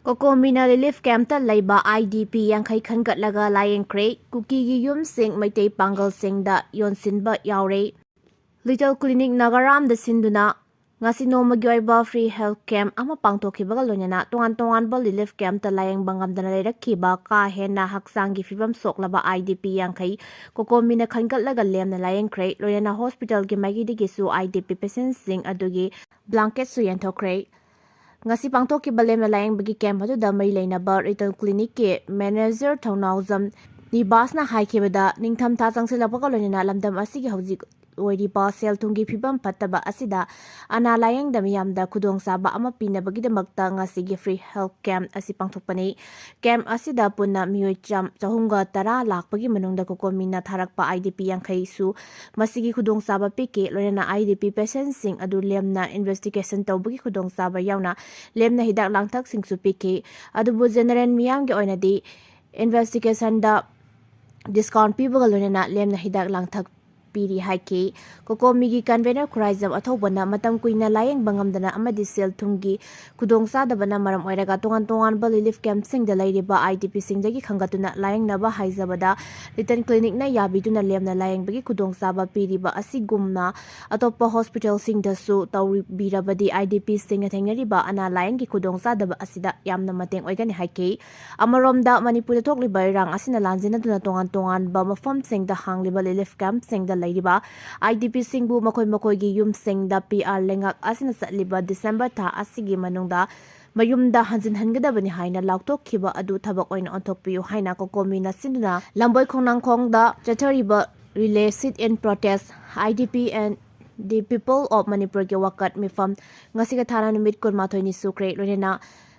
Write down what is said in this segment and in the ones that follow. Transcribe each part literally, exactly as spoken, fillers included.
ꯀꯣꯀꯣꯃꯤꯅ relief ꯀꯦꯝꯞꯇ ꯂꯩꯕ IDP ꯌꯥꯡꯈꯩ ꯈꯟꯒꯠꯂꯒ ꯂꯥꯌꯦꯡꯈ꯭ꯔꯦ꯫ ꯀꯨꯀꯤꯒꯤ ꯌꯨꯝꯁꯤꯡ ꯃꯩꯇꯩ ꯄꯥꯡꯒꯜꯁꯤꯡꯗ ꯌꯣꯟꯁꯤꯟꯕ ꯌꯥꯎꯔꯦ꯫ ꯂꯤꯇꯜ ꯀ꯭ꯂꯤꯅꯤꯛ ꯅꯥꯒꯥꯔꯥꯝꯗ ꯁꯤꯟꯗꯨꯅ ꯉꯁꯤ ꯅꯣꯡꯃꯒꯤ ꯑꯣꯏꯕ ꯐ꯭ꯔꯤ ꯍꯦꯜꯊ ꯀꯦꯝꯞ ꯑꯃ ꯄꯥꯡꯊꯣꯛꯈꯤꯕꯒ ꯂꯣꯏꯅꯅ ꯇꯣꯉꯥꯟ ꯇꯣꯉꯥꯟꯕ ꯔꯤꯂꯤꯐ ꯀꯦꯝꯞꯇ ꯂꯥꯌꯦꯡꯕ ꯉꯝꯗꯅ ꯂꯩꯔꯛꯈꯤꯕ ꯀꯥ ꯍꯦꯟꯅ ꯍꯛꯆꯥꯡꯒꯤ ꯐꯤꯕꯝ ꯁꯣꯛꯂꯕ IDP ꯌꯥꯡꯈꯩ ꯀꯣꯀꯣꯃꯤꯅ ꯈꯟꯒꯠꯂꯒ ꯂꯦꯝꯅ ꯂꯥꯌꯦꯡꯈ꯭ꯔꯦ꯫ ꯂꯣꯏꯅꯅ ꯍꯣꯁꯄꯤꯇꯥꯜꯒꯤ ꯃꯥꯏꯀꯩꯗꯒꯤꯁꯨ IDP ꯄꯦꯁꯦꯟꯁꯤꯡ ꯑꯗꯨꯒꯤ ꯕ꯭ꯂꯥꯡꯀꯦꯠꯁꯨ ꯌꯦꯟꯊꯣꯛꯈ꯭ꯔꯦ꯫ ꯉꯁꯤ ꯄꯥꯡꯊꯣꯛꯈꯤꯕ ꯂꯦꯝꯅ ꯂꯥꯌꯦꯡꯕꯒꯤ ꯀꯦꯝꯞ ꯑꯗꯨꯗ ꯃꯔꯤ ꯂꯩꯅꯕ ꯔꯤꯇꯜ ꯀ꯭ꯂꯤꯅꯤꯛꯀꯤ ꯃꯦꯅꯦꯖꯔ ꯊꯧꯅꯥꯎꯖꯝ ꯅꯤꯕꯥꯁꯅ ꯍꯥꯏꯈꯤꯕꯗ, ꯅꯤꯡꯊꯝꯊꯥ ꯆꯪꯁꯤꯜꯂꯛꯄꯒ ꯂꯣꯏꯅꯅ ꯂꯝꯗꯝ ꯑꯁꯤꯒꯤ ꯍꯧꯖꯤꯛ ꯑꯣꯏꯔꯤꯕ ꯁꯦꯜ ꯊꯨꯝꯒꯤ ꯐꯤꯕꯝ ꯐꯠꯇꯕ ꯑꯁꯤꯗ ꯑꯅꯥ ꯂꯥꯌꯦꯡꯗ ꯃꯤꯌꯥꯝꯗ ꯈꯨꯗꯣꯡꯆꯥꯕ ꯑꯃ ꯄꯤꯅꯕꯒꯤꯗꯃꯛꯇ ꯉꯁꯤꯒꯤ ꯐ꯭ꯔꯤ ꯍꯦꯜꯊ ꯀꯦꯝꯞ ꯑꯁꯤ ꯄꯥꯡꯊꯣꯛꯄꯅꯤ꯫ ꯀꯦꯝꯞ ꯑꯁꯤꯗ ꯄꯨꯟꯅ ꯃꯤꯑꯣꯏ ꯆꯥꯝ-, ꯆꯍꯨꯝꯒ ꯇꯔꯥ ꯂꯥꯛꯄꯒꯤ ꯃꯅꯨꯡꯗ ꯀꯣꯀꯣꯃꯤꯅ ꯊꯥꯔꯛꯄ IDP ꯌꯥꯡꯈꯩꯁꯨ ꯃꯁꯤꯒꯤ ꯈꯨꯗꯣꯡꯆꯥꯕ ꯄꯤꯈꯤ꯫ ꯂꯣꯏꯅꯅ IDP ꯄꯦꯁꯦꯟꯁꯤꯡ ꯑꯗꯨ ꯂꯦꯝꯅ ꯏꯟꯚꯦꯁꯇꯤꯒꯦꯁꯟ ꯇꯧꯕꯒꯤ ꯈꯨꯗꯣꯡꯆꯥꯕ ꯌꯥꯎꯅ ꯂꯦꯝꯅ ꯍꯤꯗꯥꯛ ꯂꯥꯡꯊꯛꯁꯤꯡꯁꯨ ꯄꯤꯈꯤ꯫ ꯑꯗꯨꯕꯨ ꯖꯦꯅꯔꯦꯜ ꯃꯤꯌꯥꯝꯒꯤ ꯑꯣꯏꯅꯗꯤ ꯏꯟꯚꯦꯁꯇꯤꯒꯦꯁꯟꯗ ꯗꯤꯁꯀꯥꯎꯟ ꯄꯤꯕꯒ ꯂꯣꯏꯅꯅ ꯂꯦꯝꯅ ꯍꯤꯗꯥꯛ ꯂꯥꯡꯊꯛ ꯄꯤꯔꯤ ꯍꯥꯏꯈꯤ꯫ ꯀꯣꯀꯣꯃꯤꯒꯤ ꯀꯟꯚꯦꯅꯔ ꯈꯨꯔꯥꯏꯖꯝ ꯑꯊꯧꯕꯅ ꯃꯇꯝ ꯀꯨꯏꯅ ꯂꯥꯌꯦꯡꯕ ꯉꯝꯗꯅ ꯑꯃꯗꯤ ꯁꯦꯜ ꯊꯨꯝꯒꯤ ꯈꯨꯗꯣꯡꯆꯥꯗꯕꯅ ꯃꯔꯝ ꯑꯣꯏꯔꯒ ꯇꯣꯉꯥꯟ ꯇꯣꯉꯥꯟꯕ ꯔꯤꯂꯤꯐ ꯀꯦꯝꯞꯁꯤꯡꯗ ꯂꯩꯔꯤꯕ IDPꯁꯤꯡꯗꯒꯤ ꯈꯟꯒꯠꯇꯨꯅ ꯂꯥꯌꯦꯡꯅꯕ ꯍꯥꯏꯖꯕꯗ ꯔꯤꯇꯜ ꯀ꯭ꯂꯤꯅꯤꯛꯅ ꯌꯥꯕꯤꯗꯨꯅ ꯂꯦꯝꯅ ꯂꯥꯌꯦꯡꯕꯒꯤ ꯈꯨꯗꯣꯡꯆꯥꯕ ꯄꯤꯔꯤꯕ ꯑꯁꯤꯒꯨꯝꯅ ꯑꯇꯣꯞꯄ ꯍꯣꯁꯄꯤꯇꯥꯜꯁꯤꯡꯗꯁꯨ ꯇꯧꯕꯤꯔꯕꯗꯤ IDPꯁꯤꯡꯅ ꯊꯦꯡꯅꯔꯤꯕ ꯑꯅꯥ ꯂꯥꯌꯦꯡꯒꯤ ꯈꯨꯗꯣꯡꯆꯥꯗꯕ ꯑꯁꯤꯗ ꯌꯥꯝꯅ ꯃꯇꯦꯡ ꯑꯣꯏꯒꯅꯤ ꯍꯥꯏꯈꯤ꯫ ꯑꯃꯔꯣꯝꯗ ꯃꯅꯤꯄꯨꯔꯗ ꯊꯣꯛꯂꯤꯕ ꯏꯔꯥꯡ ꯑꯁꯤꯅ ꯂꯥꯟꯖꯦꯟꯅꯗꯨꯅ ꯇꯣꯉꯥꯟ ꯇꯣꯉꯥꯟꯕ ꯃꯐꯝꯁꯤꯡꯗ ꯍꯥꯡꯂꯤꯕ ꯔꯤꯂꯤꯐ ꯀꯦꯝꯞꯁꯤꯡꯗ ꯂꯩꯔꯤꯕ IDPꯁꯤꯡꯕꯨ ꯃꯈꯣꯏ ꯃꯈꯣꯏꯒꯤ ꯌꯨꯝꯁꯤꯡꯗ PR ꯂꯩꯉꯥꯛ ꯑꯁꯤꯅ ꯆꯠꯂꯤꯕ ꯗꯤꯁꯦꯝꯕꯔ ꯊꯥ ꯑꯁꯤꯒꯤ ꯃꯅꯨꯡꯗ ꯃꯌꯨꯝꯗ ꯍꯟꯖꯤꯟꯍꯟꯒꯗꯕꯅꯤ ꯍꯥꯏꯅ ꯂꯥꯎꯊꯣꯛꯈꯤꯕ ꯑꯗꯨ ꯊꯕꯛ ꯑꯣꯏꯅ ꯑꯣꯟꯊꯣꯛꯄꯤꯌꯨ ꯍꯥꯏꯅ ꯀꯣꯀꯣꯃꯤꯅ ꯁꯤꯟꯗꯨꯅ ꯂꯝꯕꯣꯏ ꯈꯣꯡꯅꯥꯡꯈꯣꯡꯗ ꯆꯠꯊꯔꯤꯕ relay sit in protest IDP and the People of ꯃꯅꯤꯄꯨꯔꯒꯤ ꯋꯥꯀꯠ ꯃꯤꯐꯝ ꯉꯁꯤꯒ ꯊꯥꯅ ꯅꯨꯃꯤꯠ ꯀꯨꯟꯃꯥꯊꯣꯏꯅꯤ ꯁꯨꯈ꯭ꯔꯦ꯫ ꯂꯣꯏꯅꯅ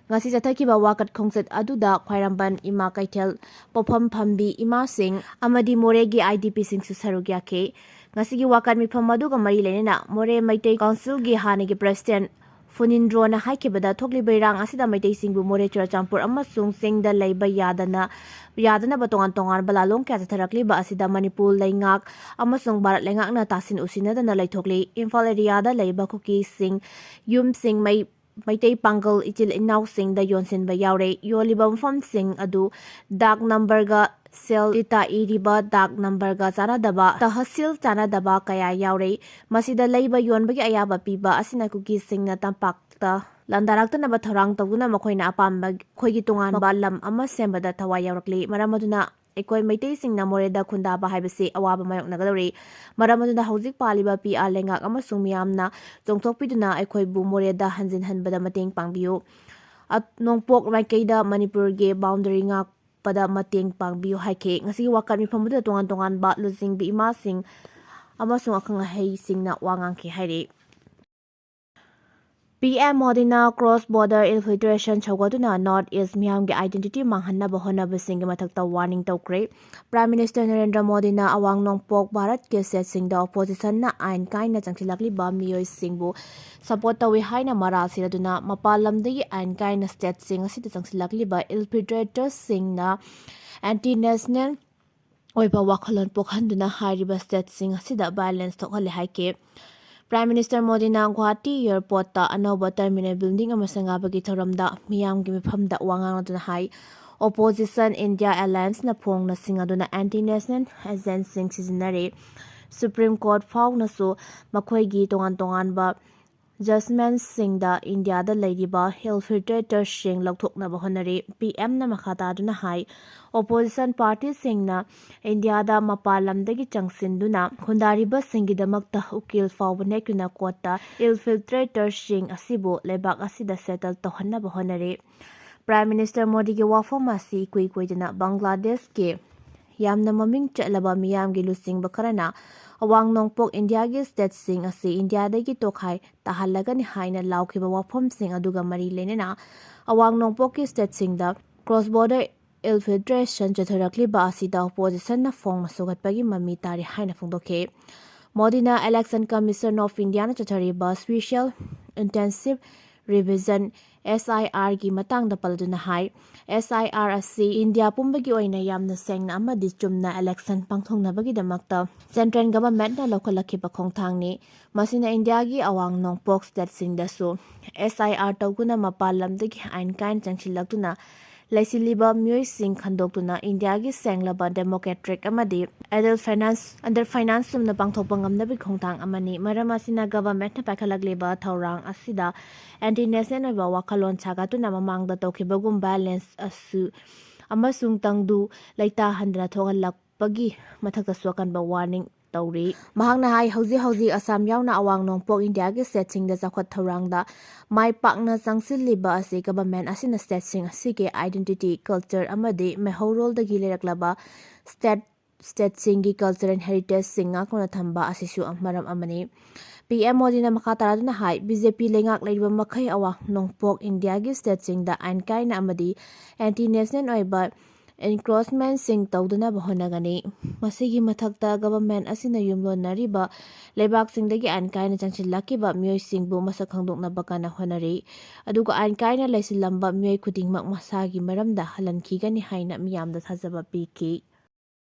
ꯉꯁꯤ ꯆꯠꯊꯈꯤꯕ ꯋꯥꯀꯠ ꯈꯣꯡꯆꯠ ꯑꯗꯨꯗ ꯈ꯭ꯋꯥꯏꯔꯝꯕꯟ ꯏꯃꯥ ꯀꯩꯊꯦꯜ, ꯄꯣꯐꯝ ꯐꯝꯕꯤ ꯏꯃꯥꯁꯤꯡ ꯑꯃꯗꯤ ꯃꯣꯔꯦꯒꯤ IDPꯁꯤꯡꯁꯨ ꯁꯔꯨꯛ ꯌꯥꯈꯤ꯫ ꯉꯁꯤꯒꯤ ꯋꯥꯀꯠ ꯃꯤꯐꯝ ꯑꯗꯨꯒ ꯃꯔꯤ ꯂꯩꯅꯅ ꯃꯣꯔꯦ ꯃꯩꯇꯩ ꯀꯥꯎꯟꯁꯤꯜꯒꯤ ꯍꯥꯟꯅꯒꯤ ꯄ꯭ꯔꯦꯁꯤꯗꯦꯟꯠ ꯐꯨꯅꯤꯟꯗ꯭ꯔꯣꯅ ꯍꯥꯏꯈꯤꯕꯗ, ꯊꯣꯛꯂꯤꯕ ꯏꯔꯥꯡ ꯑꯁꯤꯗ ꯃꯩꯇꯩꯁꯤꯡꯕꯨ ꯃꯣꯔꯦ, ꯆꯨꯔꯆꯥꯟꯄꯨꯔ ꯑꯃꯁꯨꯡ ꯆꯤꯡꯗ ꯂꯩꯕ ꯌꯥꯗꯅ, ꯌꯥꯗꯅꯕ ꯇꯣꯉꯥꯟ ꯇꯣꯉꯥꯟꯕ ꯂꯥꯂꯣꯡ ꯀꯌꯥ ꯆꯠꯊꯔꯛꯂꯤꯕ ꯑꯁꯤꯗ ꯃꯅꯤꯄꯨꯔ ꯂꯩꯉꯥꯛ ꯑꯃꯁꯨꯡ ꯚꯥꯔꯠ ꯂꯩꯉꯥꯛꯅ ꯇꯥꯁꯤꯟ ꯎꯁꯤꯟꯅꯗꯅ ꯂꯩꯊꯣꯛꯂꯤ꯫ ꯏꯝꯐꯥꯜ ꯑꯦꯔꯤꯌꯥꯗ ꯂꯩꯕ ꯀꯨꯀꯤꯁꯤꯡ ꯌꯨꯝꯁꯤꯡ ꯃꯩ ꯃꯩꯇꯩ ꯄꯥꯡꯒꯜ ꯏꯆꯤꯜ ꯏꯅꯥꯎꯁꯤꯡꯗ ꯌꯣꯟꯁꯤꯟꯕ ꯌꯥꯎꯔꯦ꯫ ꯌꯣꯜꯂꯤꯕ ꯃꯐꯝꯁꯤꯡ ꯑꯗꯨ ꯗꯥꯛ ꯅꯝꯕꯔꯒ ꯁꯦꯜ ꯇꯤꯇꯥ ꯏꯔꯤꯕ ꯗꯥꯛ ꯅꯝꯕꯔꯒ ꯆꯥꯟꯅꯗꯕ, ꯇꯍꯁꯤꯜ ꯆꯥꯟꯅꯗꯕ ꯀꯌꯥ ꯌꯥꯎꯔꯦ꯫ ꯃꯁꯤꯗ ꯂꯩꯕ ꯌꯣꯟꯕꯒꯤ ꯑꯌꯥꯕ ꯄꯤꯕ ꯑꯁꯤꯅ ꯀꯨꯀꯤꯁꯤꯡꯅ ꯇꯝꯄꯥꯛꯇ ꯂꯥꯟꯗꯥꯔꯛꯇꯅꯕ ꯊꯧꯔꯥꯡ ꯇꯧꯗꯨꯅ ꯃꯈꯣꯏꯅ ꯑꯄꯥꯝꯕ, ꯃꯈꯣꯏꯒꯤ ꯇꯣꯉꯥꯟꯕ ꯂꯝ ꯑꯃ ꯁꯦꯝꯕꯗ ꯊꯋꯥꯏ ꯌꯥꯎꯔꯛꯂꯤ꯫ ꯃꯔꯝ ꯑꯗꯨꯅ ꯑꯩꯈꯣꯏ ꯃꯩꯇꯩꯁꯤꯡꯅ ꯃꯣꯔꯦꯗ ꯈꯨꯟꯗꯥꯕ ꯍꯥꯏꯕꯁꯤ ꯑꯋꯥꯕ ꯃꯥꯌꯣꯛꯅꯒꯗꯧꯔꯤ꯫ ꯃꯔꯝ ꯑꯗꯨꯅ ꯍꯧꯖꯤꯛ ꯄꯥꯜꯂꯤꯕ ꯄꯤ ꯑꯥꯔ ꯂꯩꯉꯥꯛ ꯑꯃꯁꯨꯡ ꯃꯤꯌꯥꯝꯅ ꯆꯣꯡꯊꯣꯛꯄꯤꯗꯨꯅ ꯑꯩꯈꯣꯏꯕꯨ ꯃꯣꯔꯦꯗ ꯍꯟꯖꯤꯟꯍꯟꯕꯗ ꯃꯇꯦꯡ ꯄꯥꯡꯕꯤꯌꯨ꯫ ꯑ-, ꯅꯣꯡꯄꯣꯛ ꯃꯥꯏꯀꯩꯗ ꯃꯅꯤꯄꯨꯔꯒꯤ ꯕꯥꯎꯟꯗꯔꯤ ꯉꯥꯛꯄꯗ ꯃꯇꯦꯡ ꯄꯥꯡꯕꯤꯌꯨ ꯍꯥꯏꯈꯤ꯫ ꯉꯁꯤꯒꯤ ꯋꯥꯀꯠ ꯃꯤꯐꯝ ꯑꯗꯨꯗ ꯇꯣꯉꯥꯟ ꯇꯣꯉꯥꯟꯕ ꯂꯨꯆꯤꯡꯕꯤ ꯏꯃꯥꯁꯤꯡ ꯑꯃꯁꯨꯡ ꯑꯈꯪ ꯑꯍꯩꯁꯤꯡꯅ ꯋꯥ ꯉꯥꯡꯈꯤ ꯍꯥꯏꯔꯤ꯫ ꯄꯤ ꯑꯦꯝ ꯃꯣꯗꯤꯅ cross border infiltration ꯁꯧꯒꯠꯇꯨꯅ North East ꯃꯤꯌꯥꯝꯒꯤ identity ꯃꯥꯡꯍꯟꯅꯕ ꯍꯣꯠꯅꯕꯁꯤꯡꯒꯤ ꯃꯊꯛꯇ warning ꯇꯧꯈ꯭ꯔꯦ꯫ Prime Minister ꯅꯔꯦꯟꯗ꯭ꯔ ꯃꯣꯗꯤꯅ ꯑꯋꯥꯡ ꯅꯣꯡꯄꯣꯛ ꯚꯥꯔꯠꯀꯤ stateꯁꯤꯡꯗ oppositionꯅ ꯑꯥꯏꯟ ꯀꯥꯏꯅ ꯆꯪꯁꯤꯜꯂꯛꯂꯤꯕ ꯃꯤꯑꯣꯏꯁꯤꯡꯕꯨ support ꯇꯧꯏ ꯍꯥꯏꯅ ꯃꯔꯥꯜ ꯁꯤꯔꯗꯨꯅ ꯃꯄꯥꯟ ꯂꯝꯗꯒꯤ ꯑꯥꯏꯟ ꯀꯥꯏꯅ stateꯁꯤꯡ ꯑꯁꯤꯗ ꯆꯪꯁꯤꯜꯂꯛꯂꯤꯕ infiltratorꯁꯤꯡꯅ anti national ꯑꯣꯏꯕ ꯋꯥꯈꯜꯂꯣꯟ ꯄꯣꯛꯍꯟꯗꯨꯅ ꯍꯥꯏꯔꯤꯕ stateꯁꯤꯡ ꯑꯁꯤꯗ violence ꯊꯣꯛꯍꯜꯂꯦ ꯍꯥꯏꯈꯤ꯫ Prime Minister ꯃꯣꯗꯤꯅ ꯒꯨꯋꯥꯍꯥꯇꯤ airportꯇ ꯑꯅꯧꯕ terminal building ꯑꯃ ꯁꯪꯒꯥꯕꯒꯤ ꯊꯧꯔꯝꯗ ꯃꯤꯌꯥꯝꯒꯤ ꯃꯤꯐꯝꯗ ꯋꯥ ꯉꯥꯡꯂꯗꯨꯅ ꯍꯥꯏ, opposition India allianceꯅ ꯐꯣꯡꯅ ꯁꯤꯡꯅꯗꯨꯅ anti national agentꯁꯤꯡ ꯁꯤꯖꯤꯟꯅꯔꯤ꯫ Supreme Court ꯐꯥꯎꯅꯁꯨ ꯃꯈꯣꯏꯒꯤ ꯇꯣꯉꯥꯟ ꯇꯣꯉꯥꯟꯕ judgmentꯁꯤꯡꯗ ꯏꯟꯗꯤꯌꯥꯗ ꯂꯩꯔꯤꯕ infiltratorꯁꯤꯡ ꯂꯧꯊꯣꯛꯅꯕ ꯍꯣꯠꯅꯔꯤ꯫ ꯄꯤ ꯑꯦꯝꯅ ꯃꯈꯥ ꯇꯥꯗꯨꯅ ꯍꯥꯏ, opposition partyꯁꯤꯡꯅ ꯏꯟꯗꯤꯌꯥꯗ ꯃꯄꯥꯟ ꯂꯝꯗꯒꯤ ꯆꯪꯁꯤꯟꯗꯨꯅ ꯈꯨꯟꯗꯥꯔꯤꯕꯁꯤꯡꯒꯤꯗꯃꯛꯇ ꯎꯀꯤꯜ ꯐꯥꯎꯕ ꯅꯦꯛꯇꯨꯅ courtꯇ infiltratorꯁꯤꯡ ꯑꯁꯤꯕꯨ ꯂꯩꯕꯥꯛ ꯑꯁꯤꯗ settle ꯇꯧꯍꯟꯅꯕ ꯍꯣꯠꯅꯔꯤ꯫ Prime Minister ꯃꯣꯗꯤꯒꯤ ꯋꯥꯐꯝ ꯑꯁꯤ ꯏꯀꯨꯏ ꯀꯨꯏꯗꯅ ꯕꯪꯒ꯭ꯂꯥꯗꯦꯁꯀꯤ ꯌꯥꯝꯅ ꯃꯃꯤꯡ ꯆꯠꯂꯕ ꯃꯤꯌꯥꯝꯒꯤ ꯂꯨꯆꯤꯡꯕ ꯈꯔꯅ ꯑꯋꯥꯡ ꯅꯣꯡꯄꯣꯛ ꯏꯟꯗꯤꯌꯥꯒꯤ stateꯁꯤꯡ ꯑꯁꯤ ꯏꯟꯗꯤꯌꯥꯗꯒꯤ ꯇꯣꯈꯥꯏ ꯇꯥꯍꯜꯂꯒꯅꯤ ꯍꯥꯏꯅ ꯂꯥꯎꯈꯤꯕ ꯋꯥꯐꯝꯁꯤꯡ ꯑꯗꯨꯒ ꯃꯔꯤ ꯂꯩꯅꯅ ꯑꯋꯥꯡ ꯅꯣꯡꯄꯣꯛꯀꯤ stateꯁꯤꯡꯗ cross border infiltration ꯆꯠꯊꯔꯛꯂꯤꯕ ꯑꯁꯤꯗ oppositionꯅ ꯐꯣꯡꯅ ꯁꯧꯒꯠꯄꯒꯤ ꯃꯃꯤ ꯇꯥꯔꯤ ꯍꯥꯏꯅ ꯐꯣꯡꯗꯣꯛꯈꯤ꯫ ꯃꯣꯗꯤꯅ Election Commission of Indiaꯅ ꯆꯠꯊꯔꯤꯕ special intensive Revision, S I R ꯒꯤ ꯃꯇꯥꯡꯗ ꯄꯜꯂꯗꯨꯅ ꯍꯥꯏ, S I R ꯑꯁꯤ ꯏꯟꯗꯤꯌꯥ ꯄꯨꯝꯕꯒꯤ ꯑꯣꯏꯅ ꯌꯥꯝꯅ ꯁꯦꯡꯅ ꯑꯃꯗꯤ ꯆꯨꯝꯅ election ꯄꯥꯡꯊꯣꯛꯅꯕꯒꯤꯗꯃꯛꯇ central government ꯅ ꯂꯧꯈꯠꯂꯛꯈꯤꯕ ꯈꯣꯡꯊꯥꯡꯅꯤ꯫ ꯃꯁꯤꯅ ꯏꯟꯗꯤꯌꯥꯒꯤ ꯑꯋꯥꯡ ꯅꯣꯡꯄꯣꯛ state ꯁꯤꯡꯗꯁꯨ S I R ꯇꯧꯗꯨꯅ ꯃꯄꯥꯟ ꯂꯝꯗꯒꯤ ꯑꯥꯏꯟ ꯀꯥꯏꯅ ꯆꯪꯁꯤꯜꯂꯛꯇꯨꯅ ꯂꯩꯁꯤꯜꯂꯤꯕ ꯃꯤꯑꯣꯏꯁꯤꯡ ꯈꯟꯗꯣꯛꯇꯨꯅ ꯏꯟꯗꯤꯌꯥꯒꯤ ꯁꯦꯡꯂꯕ democratic ꯑꯃꯗꯤ adult finance, under finance ꯆꯨꯝꯅ ꯄꯥꯡꯊꯣꯛꯄ ꯉꯝꯅꯕꯒꯤ ꯈꯣꯡꯊꯥꯡ ꯑꯃꯅꯤ꯫ ꯃꯔꯝ ꯑꯁꯤꯅ government ꯅ ꯄꯥꯏꯈꯠꯂꯛꯂꯤꯕ ꯊꯧꯔꯥꯡ ꯑꯁꯤꯗ anti national ꯑꯣꯏꯕ ꯋꯥꯈꯜꯂꯣꯟ ꯁꯥꯒꯠꯇꯨꯅ ꯃꯃꯥꯡꯗ ꯇꯧꯈꯤꯕꯒꯨꯝ violence ꯑꯁꯨ ꯑꯃꯁꯨꯡ ꯇꯪꯗꯨ ꯂꯩꯇꯥꯍꯟꯗꯅ ꯊꯣꯛꯍꯜꯂꯛꯄꯒꯤ ꯃꯊꯛꯇꯁꯨ ꯑꯀꯟꯕ warning ꯇꯧꯔꯤ꯫ ꯃꯍꯥꯛꯅ ꯍꯥꯏ, ꯍꯧꯖꯤꯛ ꯍꯧꯖꯤꯛ ꯑꯁꯥꯝ ꯌꯥꯎꯅ ꯑꯋꯥꯡ ꯅꯣꯡꯄꯣꯛ ꯏꯟꯗꯤꯌꯥꯒꯤ state ꯁꯤꯡꯗ ꯆꯥꯎꯈꯠ ꯊꯧꯔꯥꯡꯗ ꯃꯥꯏ ꯄꯥꯛꯅ ꯆꯪꯁꯤꯜꯂꯤꯕ ꯑꯁꯤ government ꯑꯁꯤꯅ state ꯁꯤꯡ ꯑꯁꯤꯒꯤ identity, culture ꯑꯃꯗꯤ ꯃꯩꯍꯧꯔꯣꯜꯗꯒꯤ ꯂꯩꯔꯛꯂꯕ state, state ꯁꯤꯡꯒꯤ culture and heritage ꯁꯤꯡ ꯉꯥꯛꯇꯨꯅ ꯊꯝꯕ ꯑꯁꯤꯁꯨ ꯃꯔꯝ ꯑꯃꯅꯤ꯫ P M ꯃꯣꯗꯤꯅ ꯃꯈꯥ ꯇꯥꯔꯗꯨꯅ ꯍꯥꯏ, B J P ꯂꯩꯉꯥꯛ ꯂꯩꯔꯤꯕ ꯃꯈꯩ ꯑꯋꯥꯡ ꯅꯣꯡꯄꯣꯛ ꯏꯟꯗꯤꯌꯥꯒꯤ state ꯁꯤꯡꯗ ꯑꯥꯏꯟ ꯀꯥꯏꯅ ꯑꯃꯗꯤ anti national ꯑꯣꯏꯕ encroachment ꯁꯤꯡ ꯇꯧꯗꯅꯕ ꯍꯣꯠꯅꯒꯅꯤ꯫ ꯃꯁꯤꯒꯤ ꯃꯊꯛꯇ government ꯑꯁꯤꯅ ꯌꯨꯝꯂꯣꯟꯅꯔꯤꯕ ꯂꯩꯕꯥꯛꯁꯤꯡꯗꯒꯤ ꯑꯥꯏꯟ ꯀꯥꯏꯅ ꯆꯪꯁꯤꯜꯂꯛꯈꯤꯕ ꯃꯤꯑꯣꯏꯁꯤꯡꯕꯨ ꯃꯁꯛ ꯈꯪꯗꯣꯛꯅꯕ ꯀꯟꯅ ꯍꯣꯠꯅꯔꯤ꯫ ꯑꯗꯨꯒ ꯑꯥꯏꯟ ꯀꯥꯏꯅ ꯂꯩꯁꯤꯜꯂꯝꯕ ꯃꯤꯑꯣꯏ ꯈꯨꯗꯤꯡꯃꯛ ꯃꯁꯥꯒꯤ ꯃꯔꯝꯗ ꯍꯜꯍꯟꯈꯤꯒꯅꯤ ꯍꯥꯏꯅ ꯃꯤꯌꯥꯝꯗ ꯊꯥꯖꯕ ꯄꯤꯈꯤ꯫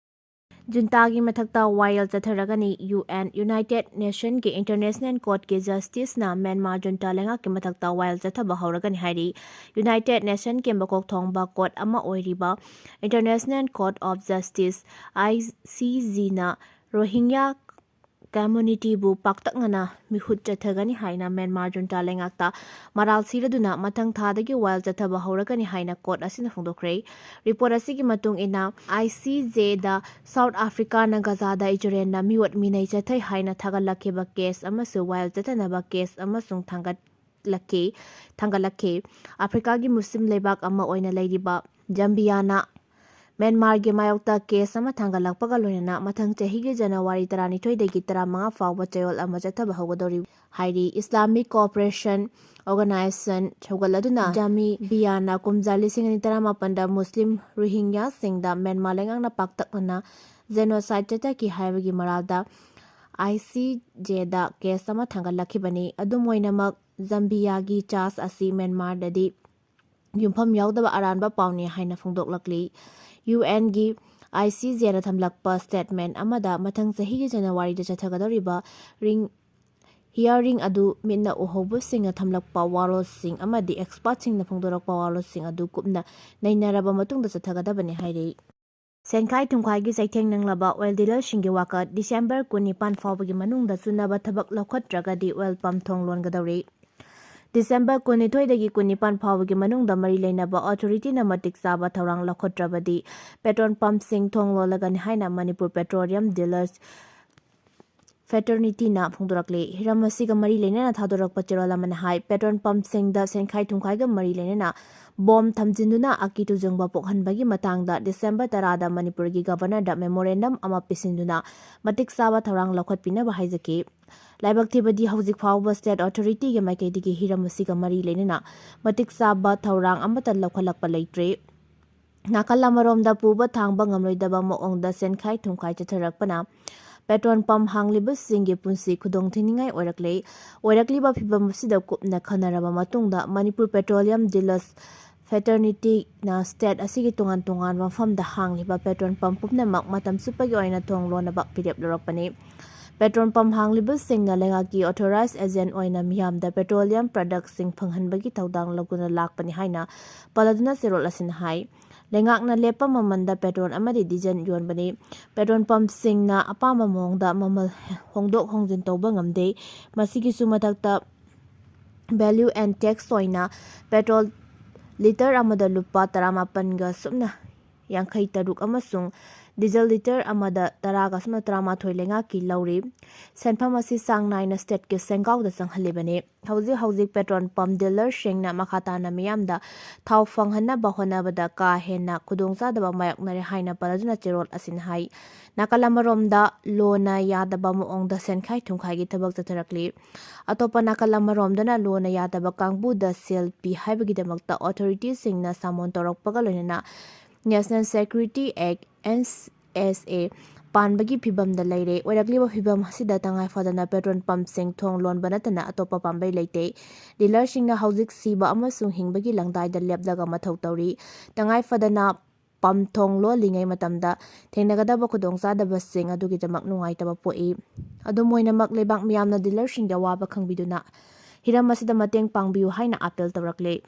Junta ꯒꯤ ꯃꯊꯛꯇ ꯋꯥꯌꯦꯜ ꯆꯠꯊꯔꯒꯅꯤ꯫ U N, United Nation ꯀꯤ International Court ꯀꯤ justice ꯅ Myanmar junta ꯂꯩꯉꯥꯛꯀꯤ ꯃꯊꯛꯇ ꯋꯥꯌꯦꯜ ꯆꯠꯊꯕ ꯍꯧꯔꯒꯅꯤ ꯍꯥꯏꯔꯤ꯫ United Nation ꯀꯤ ꯃꯀꯣꯛ ꯊꯣꯡꯕ court ꯑꯃ ꯑꯣꯏꯔꯤꯕ International Court of Justice, I C J ꯅ ꯔꯣꯍꯤꯡꯒ꯭ꯌꯥ community ꯕꯨ ꯄꯥꯛꯇꯛꯅꯅ ꯃꯤꯍꯨꯠ ꯆꯠꯊꯒꯅꯤ ꯍꯥꯏꯅ Myanmar junta ꯂꯩꯉꯥꯛꯇ ꯃꯔꯥꯜ ꯁꯤꯔꯗꯨꯅ ꯃꯊꯪ ꯊꯥꯗꯒꯤ ꯋꯥꯌꯦꯜ ꯆꯠꯊꯕ ꯍꯧꯔꯒꯅꯤ ꯍꯥꯏꯅ court ꯑꯁꯤꯅ ꯐꯣꯡꯗꯣꯛꯈ꯭ꯔꯦ꯫ Report ꯑꯁꯤꯒꯤ ꯃꯇꯨꯡ ꯏꯟꯅ, I C J the South Africa ꯅ Gaza ꯗ ꯏꯖꯔꯦꯜꯅ ꯃꯤꯑꯣꯠ ꯃꯤꯅꯩ ꯆꯠꯊꯩ ꯍꯥꯏꯅ ꯊꯥꯒꯠꯂꯛꯈꯤꯕ case ꯑꯃꯁꯨ ꯋꯥꯌꯦꯜ ꯆꯠꯊꯅꯕ case ꯑꯃꯁꯨ ꯊꯥꯡꯒꯠꯂꯛꯈꯤ, ꯊꯥꯡꯒꯠꯂꯛꯈꯤ꯫ Africa ꯒꯤ ꯃꯨꯁꯂꯤꯝ ꯂꯩꯕꯥꯛ ꯑꯃ ꯑꯣꯏꯅ ꯂꯩꯔꯤꯕ ꯖꯝꯕꯤꯌꯥꯅ Myanmar ꯒꯤ ꯃꯥꯌꯣꯛꯇ case ꯑꯃ ꯊꯥꯡꯒꯠꯂꯛꯄꯒ ꯂꯣꯏꯅꯅ ꯃꯊꯪ ꯆꯍꯤꯒꯤ January ꯇꯔꯥꯅꯤꯊꯣꯏꯗꯒꯤ ꯇꯔꯥꯃꯉꯥ ꯐꯥꯎꯕ ꯆꯌꯣꯜ ꯑꯃ ꯆꯠꯊꯕ ꯍꯧꯒꯗꯧꯔꯤ ꯍꯥꯏꯔꯤ꯫ Islamic Cooperation Organisation ꯍꯧꯒꯠꯂꯗꯨꯅ ꯖꯥꯃꯤꯕꯤꯌꯥꯅ ꯀꯨꯝꯖꯥ ꯂꯤꯁꯤꯡ ꯑꯅꯤ ꯇꯔꯥꯃꯥꯄꯟꯗ ꯃꯨꯁꯂꯤꯝ ꯔꯣꯍꯤꯡꯒ꯭ꯌꯥꯁꯤꯡꯗ Myanmar ꯂꯩꯉꯥꯛꯅ ꯄꯥꯛꯇꯛꯅꯅ genocide ꯆꯠꯊꯈꯤ ꯍꯥꯏꯕꯒꯤ ꯃꯔꯥꯜꯗ I C J the case ꯑꯃ ꯊꯥꯡꯒꯠꯂꯛꯈꯤꯕꯅꯤ꯫ ꯑꯗꯨꯝ ꯑꯣꯏꯅꯃꯛ, ꯖꯝꯕꯤꯌꯥꯒꯤ ꯆꯥꯔꯖ ꯑꯁꯤ ꯃ꯭ꯌꯥꯟꯃꯥꯔꯗꯗꯤ ꯌꯨꯝꯐꯝ ꯌꯥꯎꯗꯕ ꯑꯔꯥꯟꯕ ꯄꯥꯎꯅꯤ ꯍꯥꯏꯅ ꯐꯣꯡꯗꯣꯛꯂꯛꯂꯤ꯫ ꯌꯨ ꯑꯦꯟꯒꯤ ꯑꯥꯏ ꯁꯤ ꯖꯦꯅ ꯊꯝꯂꯛꯄ ꯁ꯭ꯇꯦꯠꯃꯦꯟ ꯑꯃꯗ ꯃꯊꯪ ꯆꯍꯤꯒꯤ ꯖꯅꯋꯥꯔꯤꯗ ꯆꯠꯊꯒꯗꯧꯔꯤꯕ ꯔꯤꯡ ꯍꯤꯌꯥꯔꯤꯡ ꯑꯗꯨ ꯃꯤꯠꯅ ꯎꯍꯧꯕꯁꯤꯡꯅ ꯊꯝꯂꯛꯄ ꯋꯥꯔꯣꯜꯁꯤꯡ ꯑꯃꯗꯤ ꯑꯦꯛꯁꯄꯔꯠꯁꯤꯡꯅ ꯐꯣꯡꯗꯣꯔꯛꯄ ꯋꯥꯔꯣꯜꯁꯤꯡ ꯑꯗꯨ ꯀꯨꯞꯅ ꯅꯩꯅꯔꯕ ꯃꯇꯨꯡꯗ ꯆꯠꯊꯒꯗꯕꯅꯤ ꯍꯥꯏꯔꯤ꯫ ꯁꯦꯟꯈꯥꯏ ꯊꯨꯝꯈꯥꯏꯒꯤ ꯆꯩꯊꯦꯡ ꯅꯪꯂꯕ ꯑꯣꯏꯜ ꯗꯤꯂꯔꯁꯤꯡꯒꯤ ꯋꯥꯀꯠ꯫ ꯗꯤꯁꯦꯝꯕꯔ ꯀꯨꯟꯅꯤꯄꯥꯟ ꯐꯥꯎꯕꯒꯤ ꯃꯅꯨꯡꯗ ꯆꯨꯅꯕ ꯊꯕꯛ ꯂꯧꯈꯠꯇ꯭ꯔꯒꯗꯤ ꯑꯣꯏꯜ ꯄꯝ ꯊꯣꯡ ꯂꯣꯟꯒꯗꯧꯔꯤ꯫ ꯗꯤꯁꯦꯝꯕꯔ ꯀꯨꯟꯅꯤꯊꯣꯏꯗꯒꯤ ꯀꯨꯟꯅꯤꯄꯥꯟ ꯐꯥꯎꯕꯒꯤ ꯃꯅꯨꯡꯗ ꯃꯔꯤ ꯂꯩꯅꯕ ꯑꯣꯊꯣꯔꯤꯇꯤꯅ ꯃꯇꯤꯛ ꯆꯥꯕ ꯊꯧꯔꯥꯡ ꯂꯧꯈꯠꯇ꯭ꯔꯕꯗꯤ ꯄꯦꯇ꯭ꯔꯣꯜ ꯄꯝꯁꯤꯡ ꯊꯣꯡ ꯂꯣꯜꯂꯒꯅꯤ ꯍꯥꯏꯅ ꯃꯅꯤꯄꯨꯔ ꯄꯦꯇ꯭ꯔꯣꯂꯤꯌꯝ ꯗꯤꯂꯔꯁ ꯐꯦꯇꯔꯅꯤꯇꯤꯅ ꯐꯣꯡꯗꯣꯔꯛꯂꯤ꯫ ꯍꯤꯔꯝ ꯑꯁꯤꯒ ꯃꯔꯤ ꯂꯩꯅꯅ ꯊꯥꯗꯣꯔꯛꯄ ꯆꯦꯔꯣꯜ ꯑꯃꯅ ꯍꯥꯏ, ꯄꯦꯇ꯭ꯔꯣꯜ ꯄꯝꯁꯤꯡꯗ ꯁꯦꯟꯈꯥꯏ ꯊꯨꯝꯈꯥꯏꯒ ꯃꯔꯤ ꯂꯩꯅꯅ ꯕꯣꯝ ꯊꯝꯖꯤꯟꯗꯨꯅ ꯑꯀꯤ ꯇꯨꯖꯨꯡꯕ ꯄꯣꯛꯍꯟꯕꯒꯤ ꯃꯇꯥꯡꯗ ꯗꯤꯁꯦꯝꯕꯔ ꯇꯔꯥꯗ ꯃꯅꯤꯄꯨꯔꯒꯤ ꯒꯕꯔꯅꯔꯗ ꯃꯦꯃꯣꯔꯦꯟꯗꯝ ꯑꯃ ꯄꯤꯁꯤꯟꯗꯨꯅ ꯃꯇꯤꯛ ꯆꯥꯕ ꯊꯧꯔꯥꯡ ꯂꯧꯈꯠꯄꯤꯅꯕ ꯍꯥꯏꯖꯈꯤ꯫ ꯂꯥꯏꯕꯛ ꯊꯤꯕꯗꯤ ꯍꯧꯖꯤꯛ ꯐꯥꯎꯕ ꯁ꯭ꯇꯦꯠ ꯑꯣꯊꯣꯔꯤꯇꯤꯒꯤ ꯃꯥꯏꯀꯩꯗꯒꯤ ꯍꯤꯔꯝ ꯑꯁꯤꯒ ꯃꯔꯤ ꯂꯩꯅꯅ ꯃꯇꯤꯛ ꯆꯥꯕ ꯊꯧꯔꯥꯡ ꯑꯃꯠꯇ ꯂꯧꯈꯠꯂꯛꯄ ꯂꯩꯇ꯭ꯔꯤ꯫ ꯅꯥꯀꯜ ꯑꯃꯔꯣꯝꯗ ꯄꯨꯕ ꯊꯥꯡꯕ ꯉꯝꯂꯣꯏꯗꯕ ꯃꯑꯣꯡꯗ ꯁꯦꯟꯈꯥꯏ ꯊꯨꯝꯈꯥꯏ ꯆꯠꯊꯔꯛꯄꯅ ꯄꯦꯇ꯭ꯔꯣꯜ ꯄꯝ ꯍꯥꯡꯂꯤꯕꯁꯤꯡꯒꯤ ꯄꯨꯟꯁꯤ ꯈꯨꯗꯣꯡꯊꯤꯅꯤꯡꯉꯥꯏ ꯑꯣꯏꯔꯛꯂꯦ꯫ ꯑꯣꯏꯔꯛꯂꯤꯕ ꯐꯤꯚꯝ ꯑꯁꯤꯗ ꯀꯨꯞꯅ ꯈꯟꯅꯔꯕ ꯃꯇꯨꯡꯗ ꯃꯅꯤꯄꯨꯔ ꯄꯦꯇ꯭ꯔꯣꯂꯤꯌꯝ ꯗꯤꯂꯔꯁ ꯐꯦꯇꯔꯅꯤꯇꯤꯅ ꯁ꯭ꯇꯦꯠ ꯑꯁꯤꯒꯤ ꯇꯣꯉꯥꯟ ꯇꯣꯉꯥꯟꯕ ꯃꯐꯝꯗ ꯍꯥꯡꯂꯤꯕ ꯄꯦꯇ꯭ꯔꯣꯜ ꯄꯝ ꯄꯨꯝꯅꯃꯛ ꯃꯇꯝ ꯆꯨꯞꯄꯒꯤ ꯑꯣꯏꯅ ꯊꯣꯡ ꯂꯣꯟꯅꯕ ꯐꯤꯔꯦꯞ ꯂꯧꯔꯛꯄꯅꯤ꯫ ꯄꯦꯇ꯭ꯔꯣꯜ ꯄꯝ ꯍꯥꯡꯂꯤꯕꯁꯤꯡꯅ ꯂꯩꯉꯥꯛꯀꯤ ꯑꯣꯊꯣꯔꯥꯏꯖ ꯑꯦꯖꯦꯟ ꯑꯣꯏꯅ ꯃꯤꯌꯥꯝꯗ ꯄꯦꯇ꯭ꯔꯣꯂꯤꯌꯝ ꯄ꯭ꯔꯗꯛꯁꯤꯡ ꯐꯪꯍꯟꯕꯒꯤ ꯊꯧꯗꯥꯡ ꯂꯧꯗꯨꯅ ꯂꯥꯛꯄꯅꯤ ꯍꯥꯏꯅ ꯄꯜꯂꯗꯨꯅ ꯆꯦꯔꯣꯜ ꯑꯁꯤꯅ ꯍꯥꯏ꯫ ꯂꯩꯉꯥꯛꯅ ꯂꯦꯞꯄ ꯃꯃꯜꯗ ꯄꯦꯇ꯭ꯔꯣꯜ ꯑꯃꯗꯤ ꯗꯤꯖꯜ ꯌꯣꯟꯕꯅꯤ꯫ ꯄꯦꯇ꯭ꯔꯣꯜ ꯄꯝꯁꯤꯡꯅ ꯑꯄꯥꯝꯕ ꯃꯑꯣꯡꯗ ꯃꯃꯜ ꯍꯣꯡꯗꯣꯛ ꯍꯣꯡꯖꯤꯟ ꯇꯧꯕ ꯉꯝꯗꯦ꯫ ꯃꯁꯤꯒꯤꯁꯨ ꯃꯊꯛꯇ value and tax ꯑꯣꯏꯅ ꯄꯦꯇ꯭ꯔꯣꯜ ꯂꯤꯇꯔ ꯑꯃꯗ ꯂꯨꯄꯥ ꯇꯔꯥꯃꯥꯄꯟꯒ ꯁꯨꯞꯅ ꯌꯥꯡꯈꯩ ꯇꯔꯨꯛ ꯑꯃꯁꯨꯡ ꯗꯤꯖꯜ ꯂꯤꯇꯔ ꯑꯃꯗ ꯇꯔꯥꯒ ꯁꯨꯞꯅ ꯇꯔꯥꯃꯥꯊꯣꯏ ꯂꯩꯉꯥꯛꯀꯤ ꯂꯧꯔꯤ꯫ ꯁꯦꯟꯐꯝ ꯑꯁꯤ ꯆꯥꯡ ꯅꯥꯏꯅ ꯁ꯭ꯇꯦꯠꯀꯤ ꯁꯦꯟꯒꯥꯎꯗ ꯆꯪꯍꯜꯂꯤꯕꯅꯤ꯫ ꯍꯧꯖꯤꯛ ꯍꯧꯖꯤꯛ ꯄꯦꯇ꯭ꯔꯣꯜ ꯄꯝ ꯗꯤꯂꯔꯁꯤꯡꯅ ꯃꯈꯥ ꯇꯥꯅ ꯃꯤꯌꯥꯝꯗ ꯊꯥꯎ ꯐꯪꯍꯟꯅꯕ ꯍꯣꯠꯅꯕꯗ ꯀꯥ ꯍꯦꯟꯅ ꯈꯨꯗꯣꯡꯆꯥꯗꯕ ꯃꯥꯌꯣꯛꯅꯔꯦ ꯍꯥꯏꯅ ꯄꯜꯂꯗꯨꯅ ꯆꯦꯔꯣꯜ ꯑꯁꯤꯅ ꯍꯥꯏ꯫ ꯅꯥꯀꯜ ꯑꯃꯔꯣꯝꯗ ꯂꯣꯅ ꯌꯥꯗꯕ ꯃꯑꯣꯡꯗ ꯁꯦꯟꯈꯥꯏ ꯊꯨꯝꯈꯥꯏꯒꯤ ꯊꯕꯛ ꯆꯠꯊꯔꯛꯂꯤ꯫ ꯑꯇꯣꯞꯄ ꯅꯥꯀꯜ ꯑꯃꯔꯣꯝꯗꯅ ꯂꯣꯅ ꯌꯥꯗꯕ ꯀꯥꯡꯕꯨꯗ ꯁꯦꯜ ꯄꯤ ꯍꯥꯏꯕꯒꯤꯗꯃꯛꯇ ꯑꯣꯊꯣꯔꯤꯇꯤꯁꯤꯡꯅ ꯁꯥꯃꯣꯟ ꯇꯧꯔꯛꯄꯒ ꯂꯣꯏꯅꯅ National Security Act, N S A, ꯄꯥꯟꯕꯒꯤ ꯐꯤꯚꯝꯗ ꯂꯩꯔꯦ꯫ ꯑꯣꯏꯔꯛꯂꯤꯕ ꯐꯤꯚꯝ ꯑꯁꯤꯗ ꯇꯉꯥꯏ ꯐꯗꯅ petrol pumpꯁꯤꯡ ꯊꯣꯡ ꯂꯣꯟꯕ ꯅꯠꯇꯅ ꯑꯇꯣꯞꯄ ꯄꯥꯝꯕꯩ ꯂꯩꯇꯦ꯫ Dealerꯁꯤꯡꯅ ꯍꯧꯖꯤꯛ ꯁꯤꯕ ꯑꯃꯁꯨꯡ ꯍꯤꯡꯕꯒꯤ ꯂꯪꯗꯥꯏꯗ ꯂꯦꯞꯂꯒ ꯃꯊꯧ ꯇꯧꯔꯤ꯫ ꯇꯉꯥꯏ ꯐꯗꯅ pump ꯊꯣꯡ ꯂꯣꯜꯂꯤꯉꯩ ꯃꯇꯝꯗ ꯊꯦꯡꯅꯒꯗꯕ ꯈꯨꯗꯣꯡꯆꯥꯗꯕꯁꯤꯡ ꯑꯗꯨꯒꯤꯗꯃꯛ ꯅꯨꯡꯉꯥꯏꯇꯕ ꯄꯣꯛꯏ꯫ ꯑꯗꯨꯝ ꯑꯣꯏꯅꯃꯛ, ꯂꯩꯕꯥꯛ ꯃꯤꯌꯥꯝꯅ dealerꯁꯤꯡꯒꯤ ꯑꯋꯥꯕ ꯈꯪꯕꯤꯗꯨꯅ ꯍꯤꯔꯝ ꯑꯁꯤꯗ ꯃꯇꯦꯡ ꯄꯥꯡꯕꯤꯌꯨ ꯍꯥꯏꯅ appeal ꯇꯧꯔꯛꯂꯤ꯫